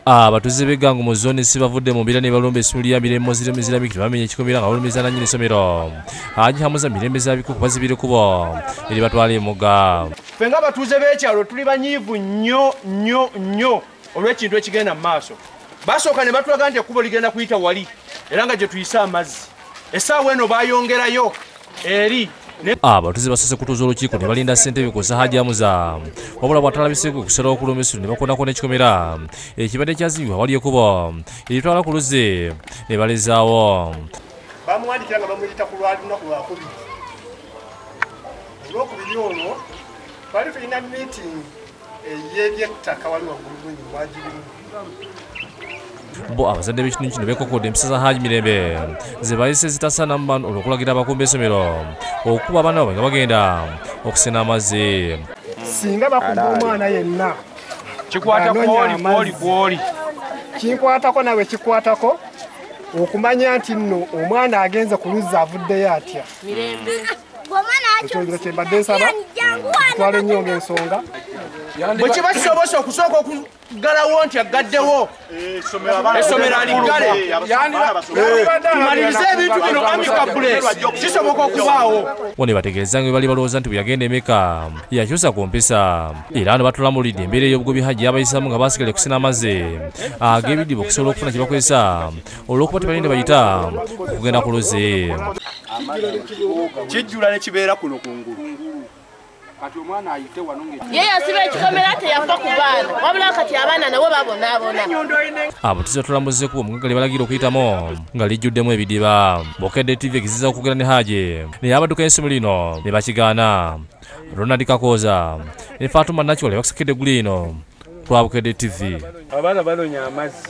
Abatuuze b'eggango mu zooni si bavudde mu mbeera ne balumba essomero lya Mirembe Muslim Islamic bamenya ekikomera nga balumiza nannyini ssomero Haji Hamuza Mirembe Zaabika okubazibira ekkubo eribatwala emugga. Ffe ng'abatuuze b'ekyalo tuli banyiivu nnyo nnyo nnyo olw'ekintu ekigenda mu maaso. Basooka ne batulaga nti ekkubo ligenda kuyita wali era nga gye tuyise amazzi. Essaawa eno baayongerayo eri. Abatuuze basoose kutuuza olukiiko ne balinda ssentebe ku Haji Hamuza, wabula bw'atalabiseeko okusalawo okulumba essomero ne bakoonako n'ekikomera ekibadde kyazimbibwa awali ekkubo eritwala ku luzzi ne balezaawo. Bamuwandikira nga bamuyita ku lwalunaku lwakubiri. Olwokubiri olwo twali tulina meeting ey'ebyettaka wali waggulu gunyi wagirimu. Bo abazadde b'ekitundu kino beekokodde empisa za Haji Mirembe ze bayise zitasaana mu bantu olw'okulagira abakumba essomero okukuba abaana baabwe nga bagenda okusena amazzi. Singa bakuba omwana yenna kikwata kwoli kwoli kwoli kinkwatako nawe kikwatako okumanya nti nno omwana agenze ku luzzi avuddeyo atya. Ekyo kye mbadde nsaba tutwale ennyo ng'ensonga. Bwe kiba kisobose okusooka okuggalawo nti aggaddewo essomero aliggale tumalirize ebintu bino amicable kisoboka okubaawo. Bo ne bategeeza nga bwe bali balowooza nti bwe yagenda emeka yakyusa ku mpisa era ne batulamulidde embeera ey'obugobi Haji yabayisaamu nga baasigala okusena amazzi ag'ebidiba okusobola okufuna kye bakozesa olw'okuba tebalina bayita okugenda ku luzzi. Kijjula ne kibeera kuno kungulu. Kati omwana ayite wano ye yasiba ekikomera teyafa ku baana wabula kati abaana nabo babonaabona. Abatuuze batulambuze ku omugagga lye balagira okuyitamu nga lijjuddemu ebidiba. Bukedde TV egezezaako okwogera ne Haji naye abadduka essomero lino ne bakigaana. Ronald Kakooza ne Fatuma Nakiwala bakusakedde eggulu lino ku lwa Bukedde TV. Abaana banoonya amazzi.